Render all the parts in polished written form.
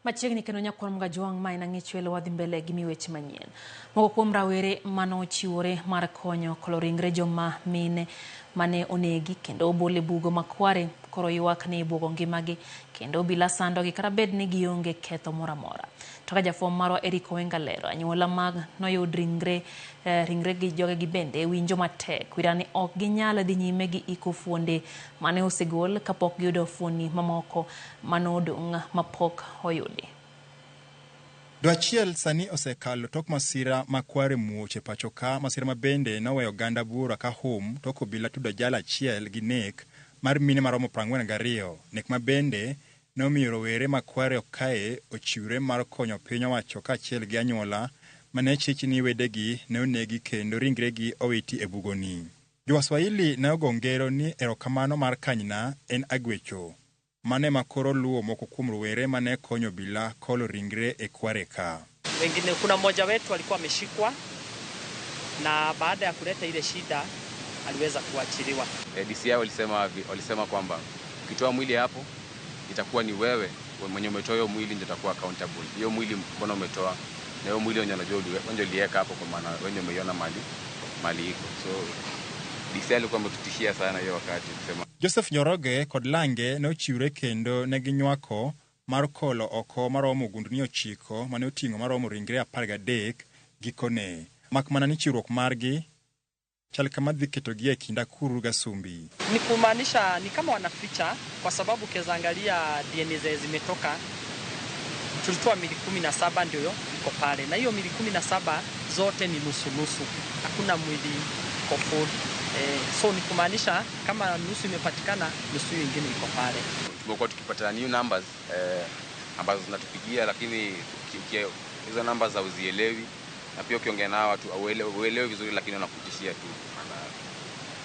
Machiegni kendo nyakwar Mgajwang' ma en Ang'ech Welo wadhi mbele gi miweche manyien. Moko kuom rawere manochiwore mar konyo kolo ringre joma mine mane onegi kendo obol e bugo makware koro ywak ni ibuogo ngimagi kendo obila sandogi kata bed ni gionge ketho moro amora. To ka jafwambo marwa Eric Owenga lero, anyuola mag noyud ringre ringre gi jogegi bende winjo matek wira ni ok ginyal dhi nyime gi iko fuonde mane osegol kapok giyudo fuoni mamoko manodong' mapok oyudi. Dwe achiel sani osekalo tok masira ma kware muoch e pacho ka, masira ma bende noweyo oganda buora ka hum tok obila tudo jal achiel gi nek mar mine maromo 42, nek ma bende nomiyo rowere ma Kware kae ochiwre mar konyo piny owacho kaachiel gi anyuola mane chich ni wedegi ne onegi kendo ringregi owiti e bugoni. Jowaswahili ne ogo ngero ni erokamano mar kanyna en agwecho. Mano ema koro luwo moko kuom rowere mane konyo obila kolo ringre e Kware ka. Wengine, kuna mmoja wetu alikuwa ameshikwa na baada ya kuleta ile shida aliweza kuachiliwa. DCI walisema kwamba ukitoa mwili hapo itakuwa ni wewe mwenye umetoa hiyo mwili ndio utakuwa accountable. Hiyo mwili mbona umetoa? Na hiyo mwili wenye unajua wenye uliweka hapo kwa maana wenye umeiona mali iko. So DCI alikuwa ametutishia sana hiyo wakati kusema Joseph Njoroge kod Lange ne ochiwre kendo ne ginywako mar kolo oko maromo gundni 9 mane oting'o maromo ringre 13 gikone. Mak mana ni chiwruok margi chal kama dhi ketogi e kind akuru gasumbi. Ni kumaanisha ni kama wanaficha, kwa sababu ukiweza angalia DNA zenye zimetoka, tulitoa mili 17 ndio iko pale, na hiyo mili 17 zote ni nusu nusu, hakuna mwili iko full. So ni kumaanisha kama nusu imepatikana, nusu hiyo ingine iko pale. Tumekuwa tukipata new numbers ambazo zinatupigia, lakini hizo numbers hauzielewi, na pia ukiongea nao watu hauelewi vizuri, lakini wanakutishia tu, maana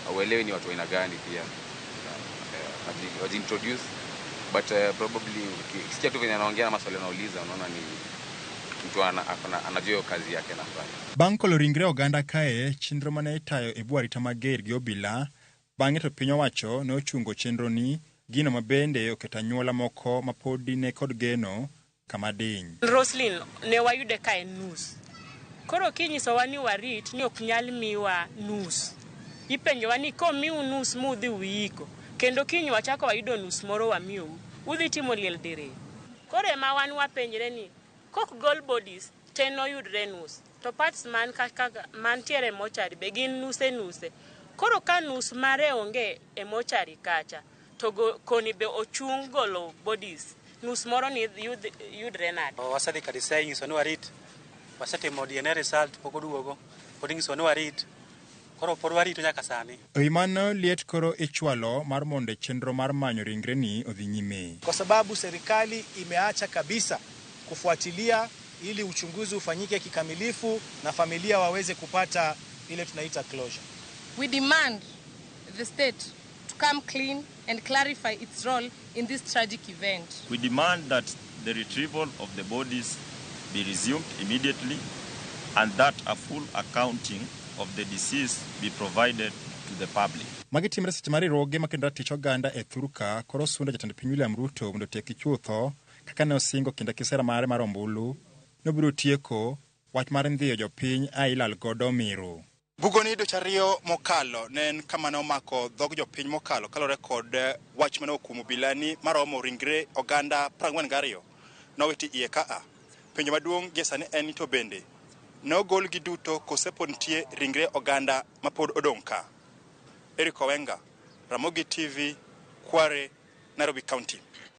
hauelewi ni watu aina gani pia. Waji-introduce, but probably ukisikia tu venye anaongea na maswali anauliza, unaona ni mtu anajua hiyo kazi yake anafanya. Bang' kolo ringre oganda kae, chenro mane itayo e bwo arita mager gi obila, bang'e to piny owacho ne ochungo chenro ni, gino ma bende oketo anyuola moko ma podi ne kod geno kama diny. Roslyn ne wayude ka en nus. Koro kinyisowa ni warit ni ok nyal miwa nus. Ipenjowa ni komiu nus mudhi uiko, kendo kiny wachako wayudo nus moro wamiyou, udhi timo liel diriyo. Koro ema wan wapenjre ni kok gol bodies te noyudre nus, to parts man kaka mantiere e mochari be gin nuse nuse. Koro ka nus mare onge e mochari kacha, to koni be ochung golo bodies, nus moro ni yudre nade? Wasedhi ka DCI inyiso ni warit, wasetimo DNA result pok oduogo, pod inyiso ni warit, koro pod warito nyaka sani. E wi mano, liet koro ichwalo mar mondo chenro mar manyo ringreni odhi nyime. Kwa sababu serikali imeacha kabisa kufuatilia ili uchunguzi ufanyike kikamilifu na familia waweze kupata ile tunaita closure. We demand the state to come clean and clarify its role in this tragic event. We demand that the retrieval of the bodies be resumed immediately and that a full accounting of the deceased be provided to the public. Magi timre seche ma riwruoge makedo ratich oganda e thurka koro sundo jatend piny William Ruto mondo otieki chutho kaka ne osingo kinde kisera mare mar ombulu nobiro tieko wach mar ndhiyo jopiny a ilal godo miru. Bugoni dweche 2 mokalo ne en kama ne omako dhog jopiny mokalo kaluwore kod wach mane okumo obila ni maromo ringre oganda 42 nowiti iye kaa. Penjo maduong' gie sani en ni to bende ne ogolgi duto kose pod nitie ringre oganda mapod odong' ka. Eric Owenga, Ramogi TV, Kware, Nairobi County.